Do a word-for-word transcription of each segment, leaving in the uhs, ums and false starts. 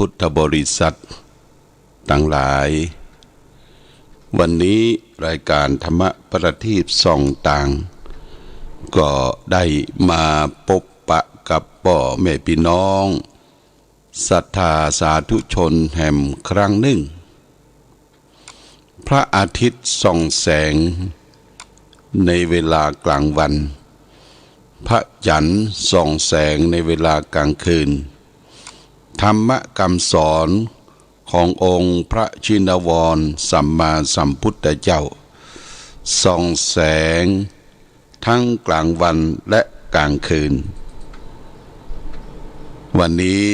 พุทธบริษัทตังหลาย วันนี้รายการธรรมะประทีปส่องตาง ก็ได้มาปบปะกับป้อแม่ปี้น้อง ศรัทธาสาธุชนแหมครั้งนึ่ง พระอาทิตย์ส่องแสงในเวลากลางวัน พระจันทร์ส่องแสงในเวลากลางคืน ธรรมะกำสอนขององค์พระชินวรสัมมาสัมพุทธเจ้า ส่องแสง ทั้งกลางวันและกลางคืน วันนี้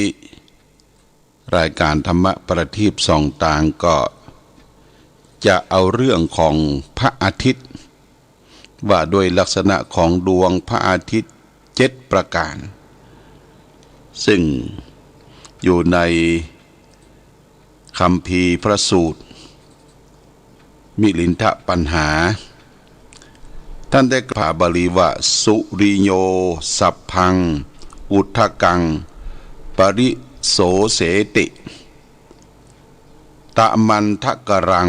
รายการธรรมะประทีปส่องตางก็จะเอาเรื่องของพระอาทิตย์ ว่าด้วยลักษณะของดวงพระอาทิตย์เจ็ดประการ ซึ่งอยู่ใน คัมภีร์พระสูตร มิลินทปัญหา ท่านได้กล่าวบาลีว่า สุริโย สัพพัง อุทกัง ปริโสเสติ ตะมันทกรัง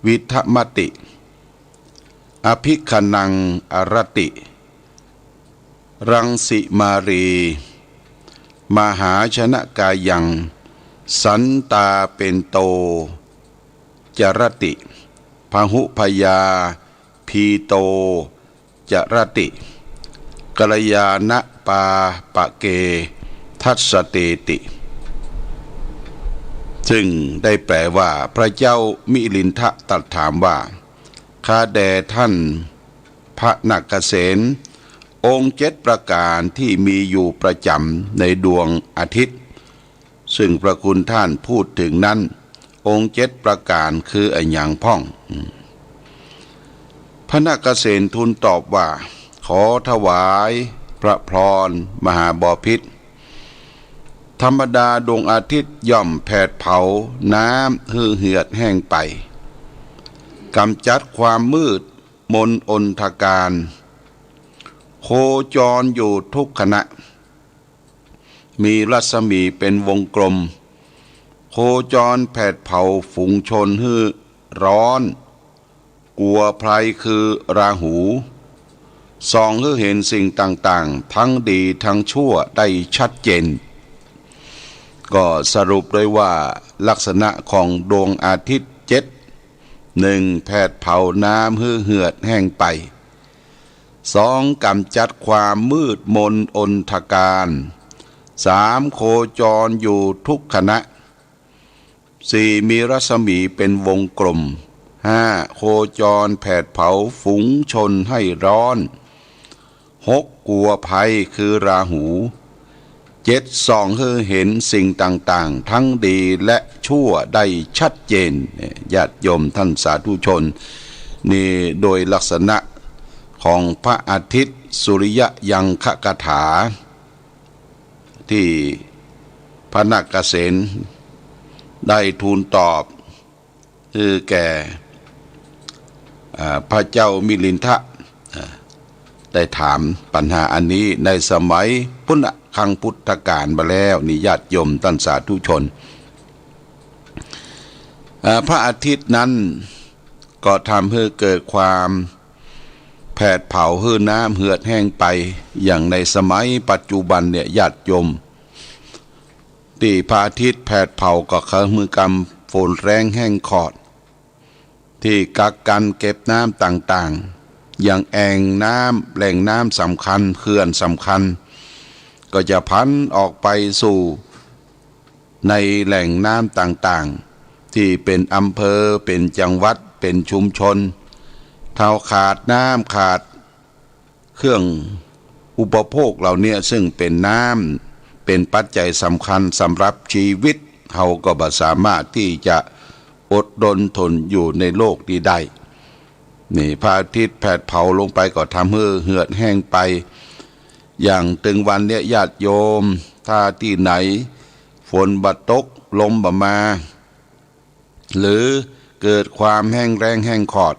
วิทมติ อภิคณัง อรติ รังสิมารี มหาชนกายัง สันตาเปนโต จรติ พหุพยา พีโต จรติ กัลยาณปาปะเก ทัสเตติ ซึ่งได้แปลว่า พระเจ้ามิลินทะตรัสถามว่า ข้าแด่ท่านพระนาคเสน องค์เจ็ดประการที่มีอยู่ประจ๋ำในดวงอาทิตย์ ซึ่งพระคุณท่านพูดถึงนั้น องค์เจ็ดประการคืออะหยังพ่อง พระนาคเสนทูลตอบว่า ขอถวายพระพรมหาบพิตร ธรรมดาดวงอาทิตย์ย่อมแผดเผาน้ำหื้อเหือดแห้งไป กำจัดความมืดมนอนธการ โคจรอยู่ทุกขณะ มีรัศมีเป็นวงกลม โคจรแผดเผาฝูงชนหื้อร้อน กั๋วภัยคือราหู ส่องหื้อเห็นสิ่งต่างๆ ทั้งดีทั้งชั่วได้ชัดเจน ก็สรุปได้ว่าลักษณะของดวงอาทิตย์เจ็ด หนึ่ง แผดเผาน้ำหื้อเหือดแห้งไป สอง กำจัดความมืดมนอนธการ สาม โคจรอยู่ทุกขณะ สี่ มีรัศมีเป็นวงกลม ห้า โคจรแผดเผาฝูงชนให้ร้อน หก กั๋วภัยคือราหู เจ็ด ส่องหื้อเห็นสิ่งต่างๆ ทั้งดีและชั่วได้ชัดเจน เนี่ย ญาติโยมท่านสาธุชน นี่โดยลักษณะของพระอาทิตย์สุริยยังคคาถา ที่พระนาคเสนได้ทูลตอบ คือแก่ อ่า พระเจ้ามิลินทะ อ่า ได้ถามปัญหาอันนี้ในสมัยปุณณคังพุทธกาลมาแล้ว นี่ญาติโยมต้านสาธุชน อ่า พระอาทิตย์นั้นก็ทำให้เกิดความแผดเผาหื้อน้ำเหือดแห้งไป อย่างในสมัยปัจจุบันเนี่ยญาติโยม ตี้พระอาทิตย์แผดเผาก็คือเมืองกำฝนแรงแห้งขอด ตี้กักกั๋นเก็บน้ำต่างๆ อย่างแอ่งน้ำ แหล่งน้ำสำคัญ เขื่อนสำคัญ ก็จะผันออกไปสู่ในแหล่งน้ำต่างๆ ตี้เป๋นอำเภอ เป๋นจังหวัด เป๋นชุมชน ถ้าขาดน้ำขาด เครื่องอุปโภคเหล่าเนี้ย ซึ่งเป๋นน้ำ เป๋นปัจจัยสำคัญสำหรับชีวิต เฮาก็บ่สามารถตี้จะอดรนทนอยู่ในโลกนี้ได้ นี่พระอาทิตย์แผดเผาลงไปก็ทำหื้อเหือดแห้งไป อย่างตึงวันเนี้ยญาติโยม ถ้าตี้ไหนฝนบ่ตก ลมบ่มา หรือเกิดความแห้งแล้งแห้งขอด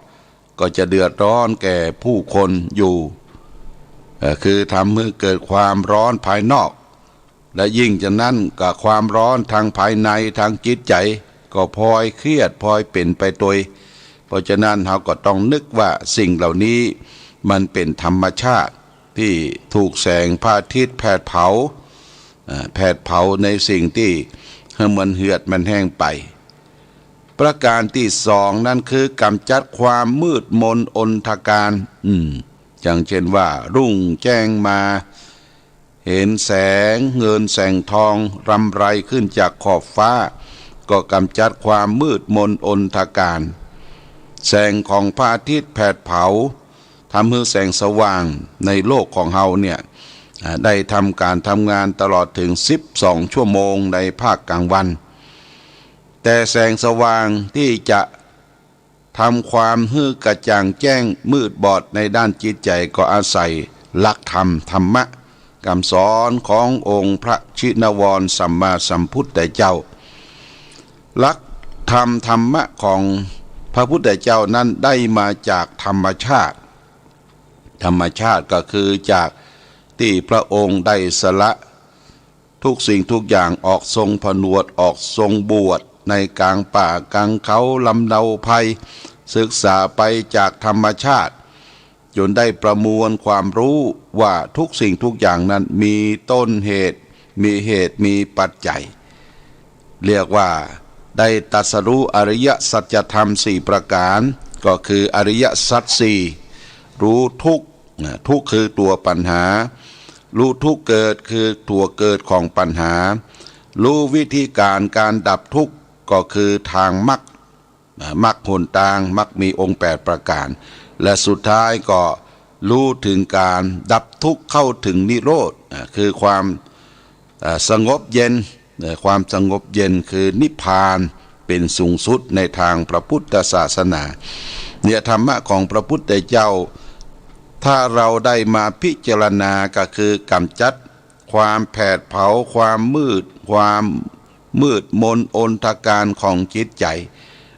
ก็จะเดือดร้อนแก่ผู้คนอยู่ เอ่อ คือทำให้เกิดความร้อนภายนอก และยิ่งจากนั้นก็ความร้อนทางภายในทางจิตใจ๋ก็พลอยเครียดพลอยเป๋นไปตวย เพราะฉะนั้นเฮาก็ต้องนึกว่าสิ่งเหล่านี้มันเป๋นธรรมชาติตี้ถูกแสงพระอาทิตย์แผดเผา อ่า แผดเผาในสิ่งตี้หื้อมันเหือดมันแห้งไป ประการตี้สองนั้นคือกำจัดความมืดมนอนธการ อืม อย่างเช่นว่ารุ่งแจ้งมา เห็นแสงเงินแสงทองรำไรขึ้นจากขอบฟ้า ก็กำจัดความมืดมนอนธการ แสงของพระอาทิตย์แผดเผา ทำหื้อแสงสว่างในโลกของเฮาเนี่ย อ่า ได้ทำก๋านทำงานตลอดเถิงสิบสองชั่วโมงในภาคกลางวัน แต่แสงสว่างตี้จะทำความหื้อกระจ่างแจ้งมืดบอดในด้านจิตใจ๋ก็อาศัยหลักธรรม ธรรมะ กำสอนขององค์พระชินวรสัมมาสัมพุทธเจ้า หลักธรรม ธรรมะของพระพุทธเจ้านั้นได้มาจากธรรมชาติ ธรรมชาติก็คือจากตี้พระองค์ได้สละทุกสิ่งทุกอย่างออกทรงผนวด ออกทรงบวชในกลางป่ากลางเขาลำเนาภัย ศึกษาไปจากธรรมชาติ จนได้ประมวลความรู้ว่าทุกสิ่งทุกอย่างนั้นมีต้นเหตุ มีเหตุ มีปัจจัย เรียกว่าได้ตรัสรู้อริยสัจธรรมสี่ประการ ก็คืออริยสัจสี่ รู้ทุกข์ นะ ทุกข์คือตั๋วปัญหา รู้ทุกข์เกิดคือตั๋วเกิดของปัญหา รู้วิธีก๋านก๋านดับทุกข์ ก็คือทางมรรค นะ มรรคหนตาง มรรคมีองค์แปดประก๋าน และสุดท้ายก็รู้เถิงก๋านดับทุกข์เข้าเถิงนิโรธ นะ คือความ เอ่อ สงบเย็น เอ่อ ความสงบเย็นคือนิพพานเป๋นสูงสุดในตางพระพุทธศาสนา เนี่ยธรรมะของพระพุทธเจ้า ถ้าเฮาได้มาพิจารณาก็คือกำจัดความแผดเผา ความมืด ความมืดมนอนธการของจิตใจ๋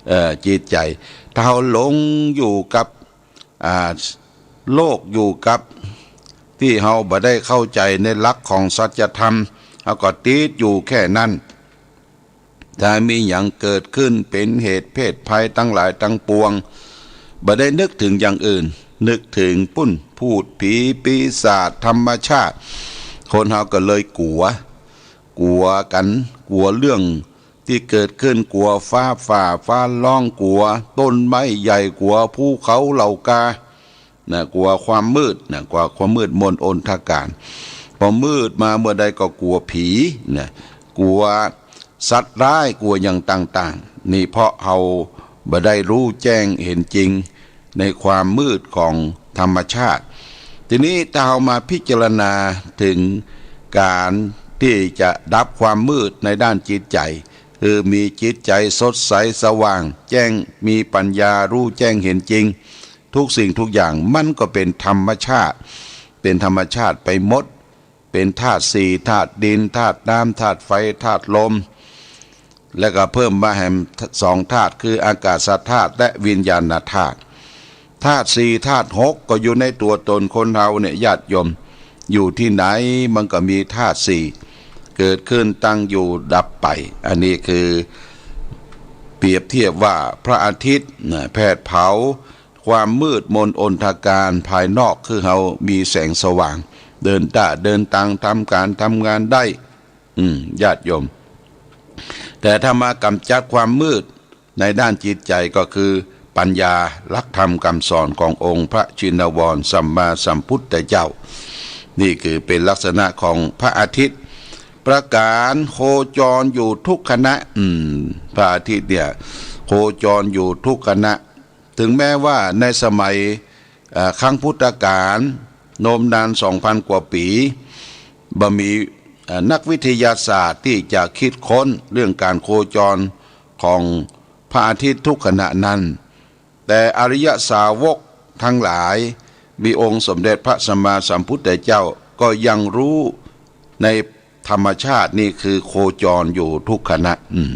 เอ่อ จิตใจ๋ ถ้าเฮาหลงอยู่กับ อ่า โลกอยู่กับตี้เฮาบ่ได้เข้าใจ๋ในหลักของสัจธรรม เฮาก็ติดอยู่แค่นั้น ถ้ามีหยังเกิดขึ้นเป๋นเหตุเพศภัยตังหลายตังปวง บ่ได้นึกเถิงอย่างอื่น นึกเถิงปุ้น พูดผีปีศาจธรรมชาติ คนเฮาก็เลยกั๋ว กั๋วกั๋น กั๋วเรื่องตี้เกิดขึ้น กั๋วฟ้าฝ่าฟ้าร้อง กั๋วต้นไม้ใหญ่ กั๋วภูเขาเหล่ากา นะ กั๋วความมืด นะ กั๋วความมืดมนอนธการ พอมืดมาเมื่อใดก็กั๋วผี นะ กั๋วสัตว์ร้าย กั๋วอย่างต่างๆ นี่เพราะเฮาบ่ได้ฮู้แจ้งเห็นจริงในความมืดของธรรมชาติ ทีนี้ถ้าเฮามาพิจารณาเถิงก๋านตี้จะดับความมืดในด้านจิตใจ๋ คือมีจิตใจ๋สดใสสว่างแจ้ง มีปัญญาฮู้แจ้งเห็นจริง ทุกสิ่งทุกอย่างมันก็เป๋นธรรมชาติ เป๋นธรรมชาติไปหมด เป๋นธาตุสี่ ธาตุดิน ธาตุน้ำ ธาตุไฟ ธาตุลม แล้วก็เพิ่มมาแหมสองธาตุ คืออากาศธาตุและวิญญาณธาตุ ธาตุสี่ ธาตุหก ก็อยู่ในตั๋วตนคนเฮาเนี่ย ญาติโยม อยู่ตี้ไหนมันก็มีธาตุสี่ เกิดขึ้น ตั้งอยู่ ดับไป อันนี้คือเปรียบเทียบว่าพระอาทิตย์ นะ แผดเผาความมืดมนอนธการภายนอก คือเฮามีแสงสว่าง เดินต้าเดินตัง ทำก๋านทำงานได้ อืม ญาติโยม แต่ถ้ามากำจัดความมืดในด้านจิตใจ๋ก็คือปัญญา หลักธรรมกำสอนขององค์พระชินวรสัมมาสัมพุทธเจ้า นี่คือเป๋นลักษณะของพระอาทิตย์ ประก๋านโคจรอยู่ทุกขณะ อืม พระอาทิตย์เนี่ยโคจรอยู่ทุกขณะ ถึงแม้ว่าในสมัย เอ่อ ครั้งพุทธกาล นมนานสองพันกว่าปี๋ บ่มี เอ่อ นักวิทยาศาสตร์ตี้จะคิดค้นเรื่องก๋านโคจรของพระอาทิตย์ทุกขณะนั้น แต่อริยสาวกตังหลาย มีองค์สมเด็จพระสัมมาสัมพุทธเจ้าก็ยังฮู้ในธรรมชาตินี่คือโคจรอยู่ทุกขณะ อืม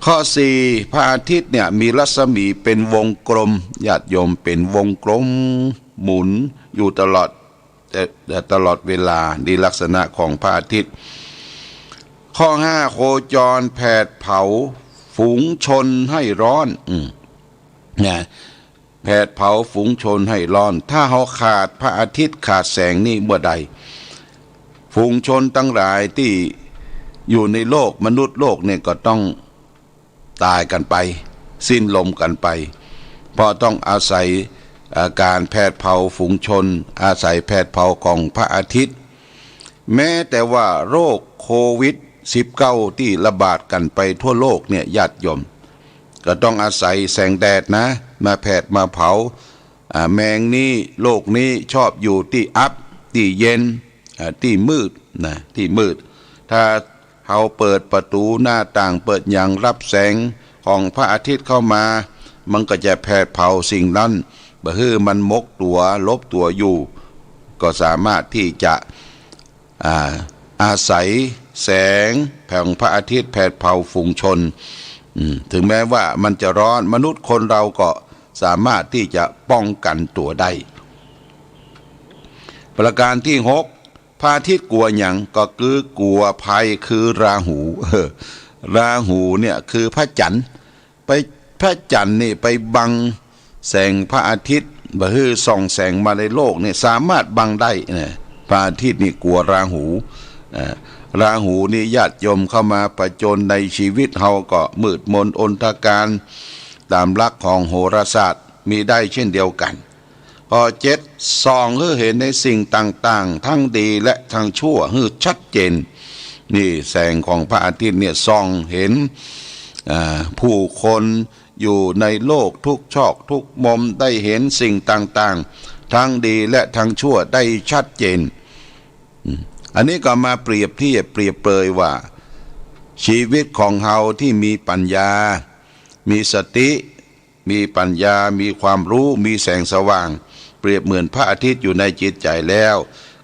ข้อสี่ พระอาทิตย์เนี่ยมีรัศมีเป๋นวงกลม ญาติโยม เป๋นวงกลมหมุนอยู่ตลอด แต่ แต่ตลอดเวลา นี่ลักษณะของพระอาทิตย์ ข้อห้า โคจรแผดเผาฝูงชนให้ร้อน อืม นะ แผดเผาฝูงชนให้ร้อน ถ้าเฮาขาดพระอาทิตย์ขาดแสงนี่เมื่อใด ฝูงชนตังหลายตี้อยู่ในโลกมนุษย์โลกเนี่ยก็ต้องต๋ายกั๋นไป สิ้นลมกั๋นไป เพราะต้องอาศัย เอ่อ ก๋านแผดเผาฝูงชน อาศัยแผดเผาของพระอาทิตย์ แม้แต่ว่าโรคโควิดสิบเก้าตี้ระบาดกั๋นไปทั่วโลกเนี่ย ญาติโยม ก็ต้องอาศัยแสงแดดนะ มาแผดมาเผา อ่า แมงนี้ โรคนี้ชอบอยู่ตี้อับ ตี้เย็น อ่า ตี้มืดนะ ตี้มืด ถ้าเฮาเปิดประตู๋หน้าต่าง เปิดหยังรับแสงของพระอาทิตย์เข้ามา มันก็จะแผดเผาสิ่งนั้น บ่หื้อมันหมกตั๋ว หลบตั๋วอยู่ ก็สามารถตี้จะ อ่า อาศัยแสงของพระอาทิตย์แผดเผาฝูงชน อืม ถึงแม้ว่ามันจะร้อน มนุษย์คนเราก็สามารถตี้จะป้องกั๋นตั๋วได้ ประการตี้หก พระอาทิตย์กั๋วหยัง ก็คือกั๋วภัย คือราหู เออ ราหูเนี่ยคือพระจันทร์ ไป พระจันทร์นี่ไปบังแสงพระอาทิตย์ บ่หื้อส่องแสงมาในโลกเนี่ย สามารถบังได้นะ พระอาทิตย์นี่กั๋วราหู อ่า ราหูนี่ญาติโยมเข้ามาผจญในชีวิตเฮาก็มืดมนอนทการ ต๋ามหลักของโหราศาสตร์มีได้เช่นเดียวกั๋น ข้อเจ็ด ส่องหื้อเห็นในสิ่งต่างๆ ทั้งดีและทั้งชั่วหื้อชัดเจน นี่แสงของพระอาทิตย์เนี่ยส่องเห็น อ่า ผู้คนอยู่ในโลกทุกซอกทุกมุมได้เห็นสิ่งต่างๆ ทั้งดีและทั้งชั่วได้ชัดเจน อืม อันนี้ก็มาเปรียบเทียบเปรียบเปรยว่า ชีวิตของเฮาที่มีปัญญา มีสติ มีปัญญา มีความรู้ มีแสงสว่าง เปรียบเหมือนพระอาทิตย์อยู่ในจิตใจ๋แล้ว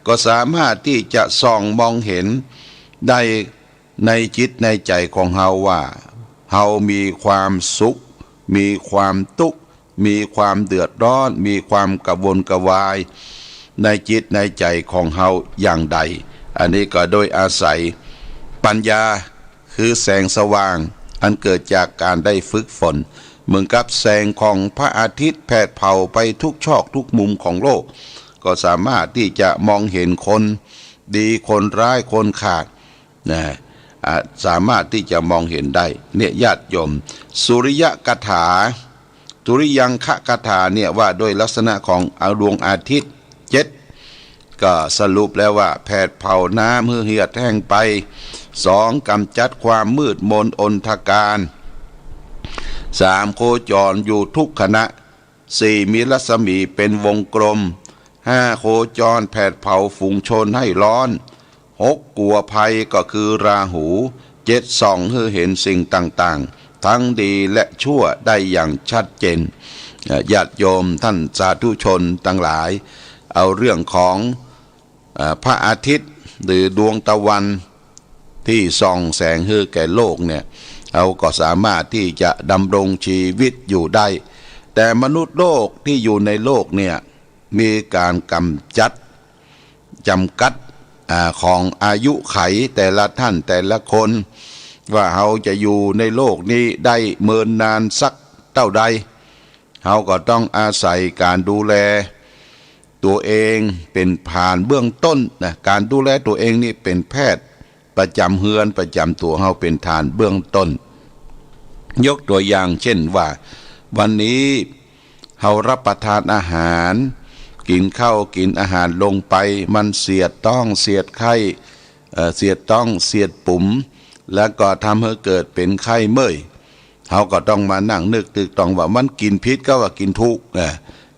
ก็สามารถตี้จะส่องมองเห็นได้ในจิตในใจ๋ของเฮาว่า เฮามีความสุข มีความตุ๊กข์ มีความเดือดร้อน มีความกระวนกระวาย ในจิตในใจ๋ของเฮาอย่างใด อันนี้ก็โดยอาศัยปัญญา คือแสงสว่างอันเกิดจากก๋านได้ฝึกฝน เหมือนกับแสงของพระอาทิตย์แผดเผาไปทุกซอกทุกมุมของโลก ก็สามารถตี้จะมองเห็นคนดีคนร้ายคนขาดนะ อ่ะ สามารถตี้จะมองเห็นได้ เนี่ยญาติโยม สุริยคาถา สุริยังคคาถาเนี่ยว่าโดยลักษณะของดวงอาทิตย์ เจ็ด ก็สรุปแล้วว่าแผดเผาน้ำหื้อเหือดแห้งไป สอง กำจัดความมืดมนอนทการ สาม โคจรอยู่ทุกขณะ สี่ มีรัศมีเป็นวงกลม ห้า โคจรแผดเผาฝูงชนให้ร้อน หก กั๋วภัยก็คือราหู เจ็ด ส่องหื้อเห็นสิ่งต่างๆ ทั้งดีและชั่วได้อย่างชัดเจน เอ่อ ญาติโยมท่านสาธุชนตังหลาย เอาเรื่องของ เอ่อ พระอาทิตย์หรือดวงตะวันที่ส่องแสงหื้อแก่โลกเนี่ย เฮาก็สามารถตี้จะดำรงชีวิตอยู่ได้ แต่มนุษย์โลกที่อยู่ในโลกเนี่ย มีก๋านกำจัด จ๋ำกัด อ่า ของอายุขัยแต่ละท่านแต่ละคน ว่าเฮาจะอยู่ในโลกนี้ได้เมินนานสักเต้าใด เฮาก็ต้องอาศัยก๋านดูแลตั๋วเองเป๋นฐานเบื้องต้นนะ ก๋านดูแลตั๋วเองนี่เป๋นแพทย์ประจ๋ำเฮือนประจ๋ำตั๋วเฮาเป๋นฐานเบื้องต้น ยกตั๋วอย่างเช่นว่า วันนี้ เฮารับประทานอาหาร กิ๋นข้าวกิ๋นอาหารลงไป มันเสียดต๊องเสียดไข้ เอ่อ เสียดต๊องเสียดปุ๋ม แล้วก็ทำหื้อเกิดเป๋นไข้เมื่อย เฮาก็ต้องมานั่งนึกตึกตองว่ามันกิ๋นผิดกับว่ากิ๋นถูก เอ่อ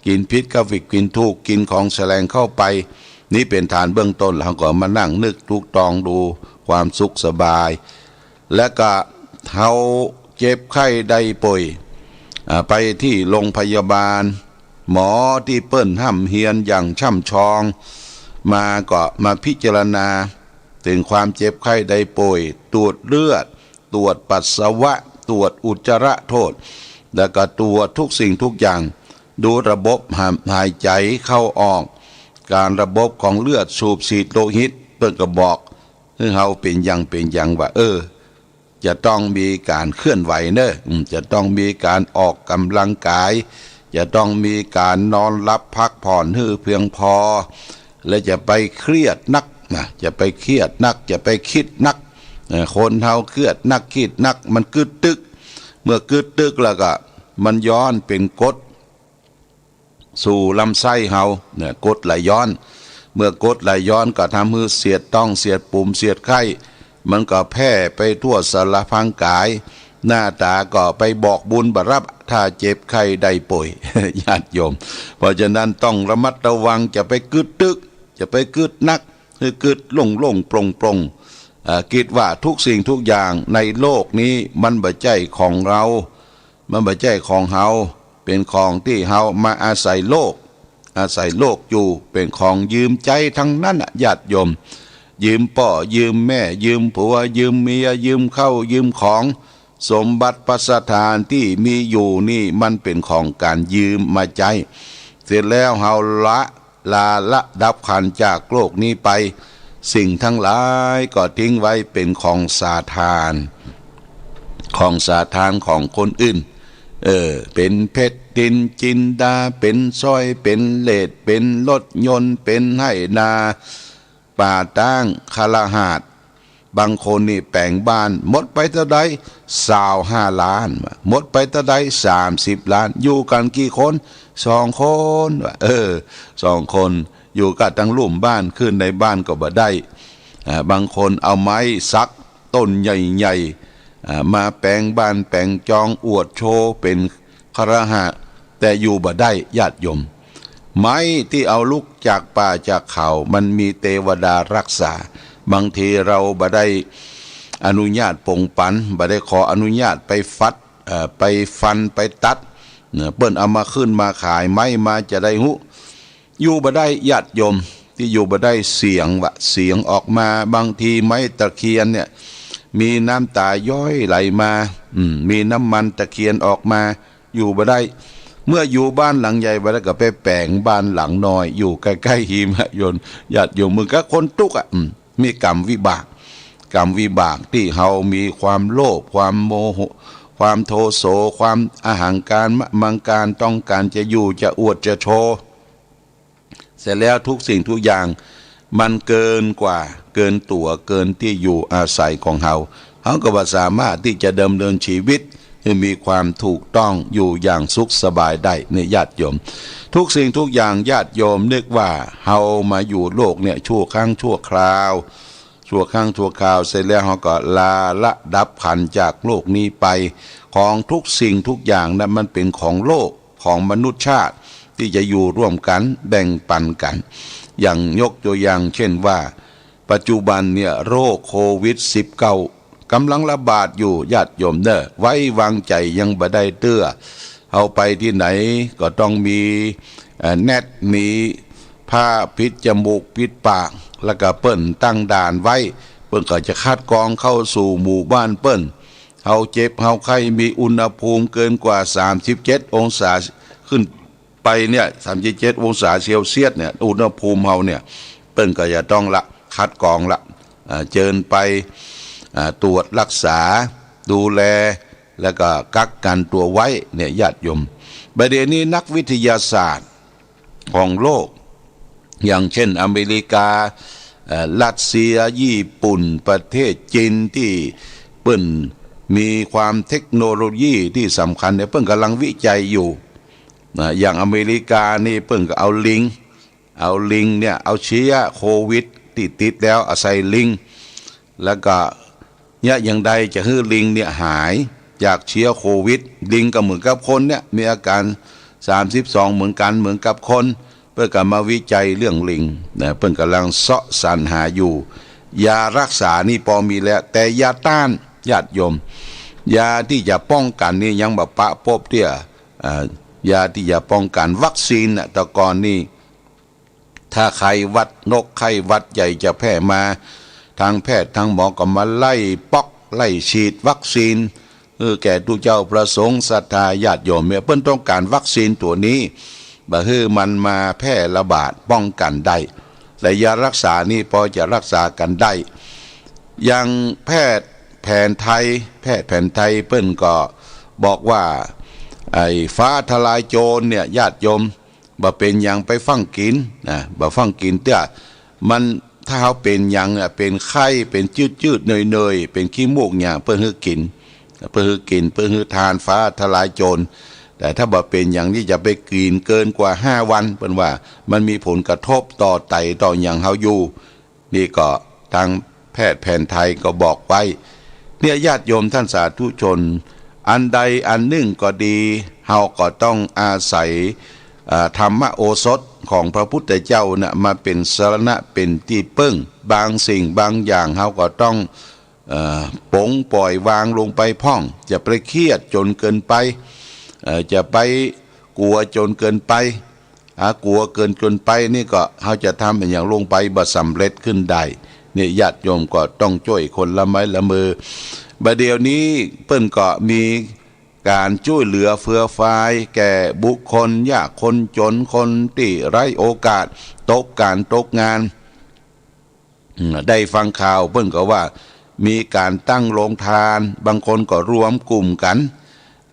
กิ๋นผิดกับว่ากิ๋นถูก กิ๋นของแสลงเข้าไป นี่เป๋นฐานเบื้องต้น เฮาก็มานั่งนึกตึกตองดูความสุขสบาย แล้วก็เฮาเจ็บไข้ได้ป่วย อ่า ไปตี้โรงพยาบาล หมอตี้เปิ้นฮ่ำเฮียนอย่างช่ำชอง มาก็มาพิจารณาเถิงความเจ็บไข้ได้ป่วย ตรวจเลือด ตรวจปัสสาวะ ตรวจอุจจาระโทษ แล้วก็ตรวจทุกสิ่งทุกอย่าง ดูระบบหา- หายใจ๋เข้าออก ก๋านระบบของเลือดสูบฉีดโลหิต เปิ้นก็บอกหื้อเฮาเป๋นอย่างเป๋นอย่างว่า เออ จะต้องมีก๋านเคลื่อนไหวเน่อ อืม จะต้องมีก๋านออกก๋ำลังกาย จะต้องมีก๋านนอนหลับพักผ่อนหื้อเพียงพอ และจะไปเครียดนักนะ จะไปเครียดนัก จะไปกึ๊ดนัก เอ่อ คนเฮากึ๊ดนักกึ๊ดนัก มันกึ๊ดตึ๊ก เมื่อกึ๊ดตึ๊กแล้วก็มันย้อนเป๋นกรด สู่ลำไส้เฮาเนี่ย กรดไหลย้อน เมื่อกรดไหลย้อนก็ทำหื้อเสียดต๊อง เสียดปุ่ม เสียดไข้ มันก็แพร่ไปทั่วสารพรางก๋าย หน้าต๋าก็ไปบอกบุญบ่รับ ถ้าเจ็บไข้ได้ป่วย ญาติโยม เพราะฉะนั้นต้องระมัดระวัง จะไปกึ๊ดตึ๊ก จะไปกึ๊ดนัก หื้อกึ๊ดโล่งๆ โปร่งๆ เอ่อ กึ๊ดว่าทุกสิ่งทุกอย่างในโลกนี้มันบ่ใจ้ของเฮา มันบ่ใจ้ของเฮา เป๋นของตี้เฮามาอาศัยโลก อาศัยโลกอยู่ เป๋นของยืมใจ๊ตังนั้นน่ะ ญาติโยม ยืมป้อ ยืมแม่ ยืมผัว ยืมเมีย ยืมข้าว ยืมของ สมบัติภัสถานตี้มีอยู่นี่มันเป๋นของก๋านยืมมาใจ๊ เสร็จแล้วเฮาละ ลาละดับขันธ์จากโลกนี้ไป สิ่งตังหลายก็ทิ้งไว้เป๋นของสาทาน ของสาทานของคนอื่น เออ เป๋นเพชรนินจินดา เป๋นสร้อย เป๋นเลส เป๋นรถยนต์ เป๋นไฮ่นา ป่าต๊าง คฤหาสน์ บางคนนี่แป๋งบ้าน หมดไปเต้าใด ซาวห้าล้าน หมดไปเต้าใด สามสิบล้าน อยู่กั๋นกี่คน สองคน ว่า เออ สองคน อยู่กั๋นตังลุ่มบ้าน ขึ้นในบ้านก็บ่ได้ อ่า บางคนเอาไม้สักต้นใหญ่ๆ อ่า มาแป๋งบ้านแป๋งจอง อวดโชว์เป๋นคฤหาสน์ แต่อยู่บ่ได้ ญาติโยม ไม้ตี้เอาลุกจากป่าจากเขา มันมีเตวดาฮักษา บางทีเฮาบ่ได้อนุญาตปงปัน บ่ได้ขออนุญาตไปฟัด เอ่อ ไปฟัน ไปตัด เนี่ย เปิ้นเอามาขึ้นมาขาย ไม้มาจะได้ฮู้ อยู่บ่ได้ ญาติโยม ตี้อยู่บ่ได้เสียงวะ เสียงออกมา บางทีไม้ตะเคียนเนี่ย มีน้ำต๋าย้อยไหลมา อืม มีน้ำมันตะเคียนออกมา อยู่บ่ได้ เมื่ออยู่บ้านหลังใหญ่บ่ได้ก็ไปแป๋งบ้านหลังน้อย อยู่ใก้ๆ หิมะยนต์ ญาติโยม เหมือนกับคนตุ๊กข์อะ อืม มีกรรมวิบาก กรรมวิบากตี้เฮามีความโลภ ความโมโห ความโทโส ความอหังการ มะมังการ ต้องก๋านจะอยู่ จะอวด จะโชว์ เสร็จแล้วทุกสิ่งทุกอย่างมันเกินกว่า เกินตั๋ว เกินตี้อยู่อาศัยของเฮา เฮาก็บ่สามารถตี้จะดำเนินชีวิตหื้อมีความถูกต้องอยู่อย่างสุขสบายได้ เนี่ย ญาติโยม ทุกสิ่งทุกอย่าง ญาติโยม นึกว่าเฮามาอยู่โลกเนี่ยชั่วครั้งชั่วคราว ชั่วครั้งชั่วคราว เสร็จแล้วเฮาก็ลาละดับขันธ์จากโลกนี้ไป ของทุกสิ่งทุกอย่างนะมันเป๋นของโลก ของมนุษย์ชาติตี้จะอยู่ร่วมกั๋น แบ่งปันกั๋น อย่างยกตัวอย่างเช่นว่า ปัจจุบันเนี่ยโรคโควิดสิบเก้า ก๋ำลังระบาดอยู่ ญาติโยมเน่อ ไว้วางใจ๋ยังบ่ได้เตื้อ เฮาไปตี้ไหนก็ต้องมี เอ่อ แนต มีผ้าปิดจมูกปิดปาก แล้วก็เปิ้นตั้งด่านไว้ เปิ้นก็จะคัดกรองเข้าสู่หมู่บ้านเปิ้น เฮาเจ็บเฮาไข้มีอุณหภูมิเกินกว่าสามสิบเจ็ดองศาขึ้นไปเนี่ย สามสิบเจ็ดองศาเซลเซียสเนี่ย อุณหภูมิเฮาเนี่ย เปิ้นก็จะต้องละ คัดกรองละ อ่า เจิญไป อ่า ตรวจรักษา ดูแล แล้วก็กักกั๋นตั๋วไว้เนี่ย ญาติโยม บ่าเดี่ยวนี้นักวิทยาศาสตร์ของโลก อย่างเช่นอเมริกา เอ่อ รัสเซีย ญี่ปุ่น ประเทศจีนตี้เปิ้นมีความเทคโนโลยีตี้สำคัญเนี่ย เปิ้นก๋ำลังวิจัยอยู่นะ อย่างอเมริกานี่เปิ้นก็เอาลิง เอาลิงเนี่ย เอาเชื้อโควิดตี้ติดแล้ว เอาใส่ลิง แล้วก็เนี่ย อย่างใดจะหื้อลิงเนี่ยหายจากเชื้อโควิด ลิงก็เหมือนกับคนเนี่ย มีอาการสามสิบสองเหมือนกั๋น เหมือนกับคน เปิ้นก็มาวิจัยเรื่องลิงนะ เปิ้นก๋ำลังเซาะสรรหาอยู่ ยารักษานี่ปอมีแล้ว แต่ยาต้าน ญาติโยม ยาตี้จะป้องกั๋นนี่ยังบ่ปะปบเตื้อ อ่า ยาตี้จะป้องกั๋น วัคซีนน่ะ แต่ก่อนนี่ ถ้าไข้หวัดนก ไข้หวัดใหญ่จะแพร่มา ทางแพทย์ทางหมอก็มาไล่ป๊อก ไล่ฉีดวัคซีน เออ แก่ตุ๊เจ้าพระสงฆ์ศรัทธาญาติโยมเนี่ย เปิ้นต้องก๋านวัคซีนตั๋วนี้ บ่หื้อมันมาแพร่ระบาด ป้องกั๋นได้ แต่ยารักษานี่ปอจะรักษากั๋นได้ อย่างแพทย์แผนไทย แพทย์แผนไทยเปิ้นก็บอกว่า ไอ้ฟ้าทะลายโจรเนี่ย ญาติโยม บ่เป๋นหยังไปฟั่งกิ๋นนะ บ่ฟั่งกิ๋นเตื้อ มัน ถ้าเฮาเป๋นหยังอะ เป๋นไข้ เป๋นจืดๆ เหนื่อยๆ เป๋นขี้มูกหยัง เปิ้นหื้อกิ๋น เปิ้นหื้อกิ๋น เปิ้นหื้อทานฟ้าทะลายโจร แต่ถ้าบ่เป๋นหยังนี่จะไปกิ๋นเกินกว่าห้าวัน เปิ้นว่ามันมีผลกระทบต่อไตต่อหยังเฮาอยู่ นี่ก็ตางแพทย์แผนไทยก็บอกไว้ เนี่ย ญาติโยมท่านสาธุชน อันใดอันนึ่งก็ดี เฮาก็ต้องอาศัย เอ่อ ธรรมโอสถของพระพุทธเจ้าน่ะ มาเป๋นสรณะ เป๋นตี้เปิ้ง บางสิ่งบางอย่างเฮาก็ต้อง เอ่อ ป๋งป๋อยวางลงไปพ่อง จะไปเครียดจ๋นเกินไป เอ่อ จะไปกั๋วจ๋นเกินไป หากั๋วเกิน เกินไปนี่ก็ เฮาจะทำอะหยังลงไปบ่สำเร็จขึ้นได้ เนี่ย ญาติโยมก็ต้องจ้วยคนละไม้ละมือ บ่าเดี่ยวนี้เปิ้นก็มีก๋านจ้วยเหลือเฟือฟายแก่บุคคลยากคนจ๋น คนตี้ไร้โอกาส ตกก๋านตกงาน อืม ได้ฟังข่าวเปิ้นก็ว่ามีก๋านตั้งโรงทาน บางคนก็รวมกลุ่มกั๋น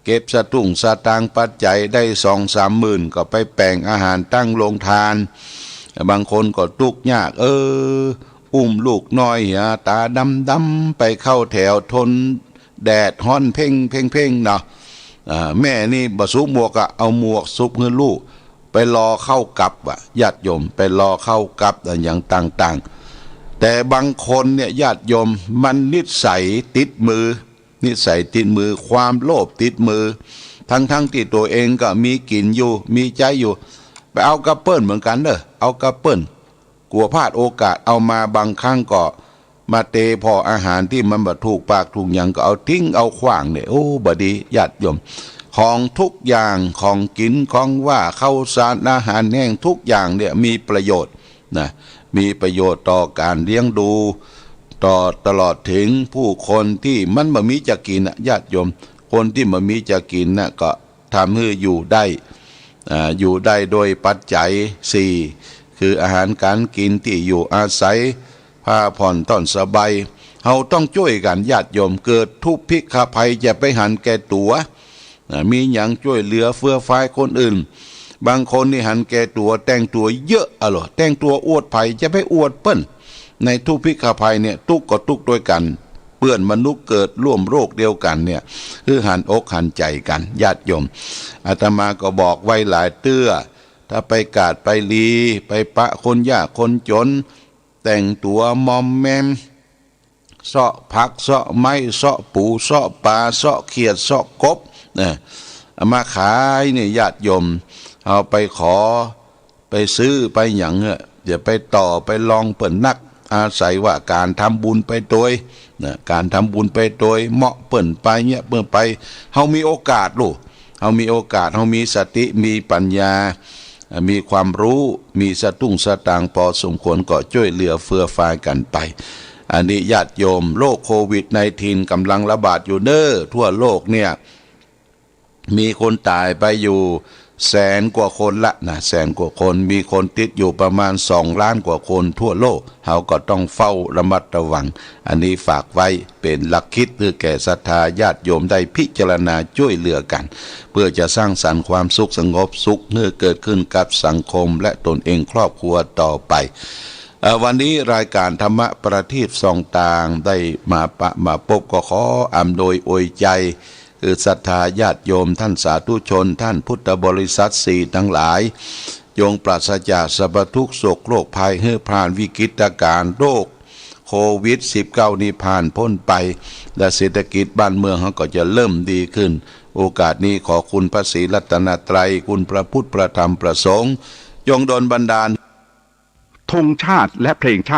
เก็บสตุ้งสตางค์ปัจจัยได้สองสามหมื่น ก็ไปแป๋งอาหารตั้งโรงทาน บางคนก็ตุ๊กยาก เออ อุ้มลูกน้อยเหียต๋าดำๆ ไปเข้าแถวทนแดดฮ้อนเพ็งๆ เนาะ อ่า แม่นี่บ่สวมหมวกอะ เอาหมวกสุบหื้อลูก ไปรอเข้ากับอะ ญาติโยม ไปรอเข้ากับอะ อย่างต่างๆ แต่บางคนเนี่ย ญาติโยม มันนิสัยติดมือ นิสัยติดมือ ความโลภติดมือ ทั้งๆ ตี้ตั๋วเองก็มีกิ๋นอยู่ มีใจ๊อยู่ ไปเอากับเปิ้นเหมือนกั๋นเน่อ เอากับเปิ้น กั๋วพลาดโอกาส เอามาบางครั้งก็มาเตผ่ออาหารตี้มันบ่ถูกปากถูกหยัง ก็เอาทิ้งเอาขว้างเนี่ย โอ้ บ่ดี ญาติโยม ของทุกอย่าง ของกิ๋น ของหว้า ข้าวสาร อาหารแห้ง ทุกอย่างเนี่ยมีประโยชน์นะ มีประโยชน์ต่อก๋านเลี้ยงดู ต่อ ตลอดเถิงผู้คนตี้มันบ่มีจะกิ๋นน่ะ ญาติโยม คนตี้บ่มีจะกิ๋นน่ะ ก็ ทำหื้ออยู่ได้ อ่า อยู่ได้โดยปัจจัยสี่ คืออาหารก๋านกิ๋น ตี้อยู่อาศัย ผ้าผ่อนต้อนสบาย เฮาต้องจ้วยกั๋น ญาติโยม เกิดทุพภิกขภัยจะไปหันแก่ตั๋ว อ่า มีหยังจ้วยเหลือเฟือฟายคนอื่น บางคนนี่หันแก่ตั๋ว แต่งตั๋วเยอะอะเหรอ แต่งตั๋วอวดใผ จะไปอวดเปิ้น ในทุพภิกขภัยเนี่ย ตุ๊กข์ก็ตุ๊กข์ตวยกั๋น เปื้อนมนุษย์เกิดร่วมโลกเดียวกั๋นเนี่ย หื้อหันอกหันใจ๋กั๋น ญาติโยม อาตมาก็บอกไว้หลายเตื้อ ถ้าไปกาดไปลี ไปปะคนยากคนจ๋น แต่งตั๋วมอมแมม เซาะผักเซาะไม้ เซาะปูเซาะป๋า เซาะเขียดเซาะกบ เออ เอามาขายเนี่ย ญาติโยม เอาไปขอ ไปซื้อไปหยังเน่อ อย่าไปต่อไปรองเปิ้นนัก อาศัยว่าก๋านทำบุญไปตวยนะ ก๋านทำบุญไปตวย เหมาะเปิ้นไปเนี่ย เปิ้นไป เฮามีโอกาสลูก เฮามีโอกาส เฮามีสติ มีปัญญา มีความฮู้ มีสตุ้งสตางค์ปอสมควร ก็จ้วยเหลือเฟือฟายกั๋นไป อันนี้ญาติโยม โรคโควิดสิบเก้า ก๋ำลังระบาดอยู่เน่อ ทั่วโลกเนี่ย มีคนต๋ายไปอยู่แสนกว่าคนละนะ แสนกว่าคน มีคนติดอยู่ประมาณสองล้านกว่าคนทั่วโลก เฮาก็ต้องเฝ้าระมัดระวัง อันนี้ฝากไว้เป๋นหลักคิดหื้อแก่ศรัทธาญาติโยมได้พิจารณาจ้วยเหลือกั๋น เพื่อจะสร้างสรรค์ความสุขสงบสุขหื้อเกิดขึ้นกับสังคมและตนเองครอบครัวต่อไป เอ่อ วันนี้รายการธรรมะประทีปส่องตางได้มาปะมาปบ ก็ขออำนวยอวยใจ๋ คือศรัทธาญาติโยม ท่านสาธุชน ท่านพุทธบริษัทสี่ทั้งหลาย จงปราศจากสรรพทุกข์โศกโรคภัย หื้อผ่านวิกฤตการณ์โรคโควิดสิบเก้า นี้ผ่านพ้นไป และเศรษฐกิจบ้านเมืองเฮาก็จะเริ่มดีขึ้น โอกาสนี้ขอคุณพระศรีรัตนตรัย คุณพระพุทธ พระธรรม พระสงฆ์ จงดลบันดาล ธงชาติและเพลงชาติ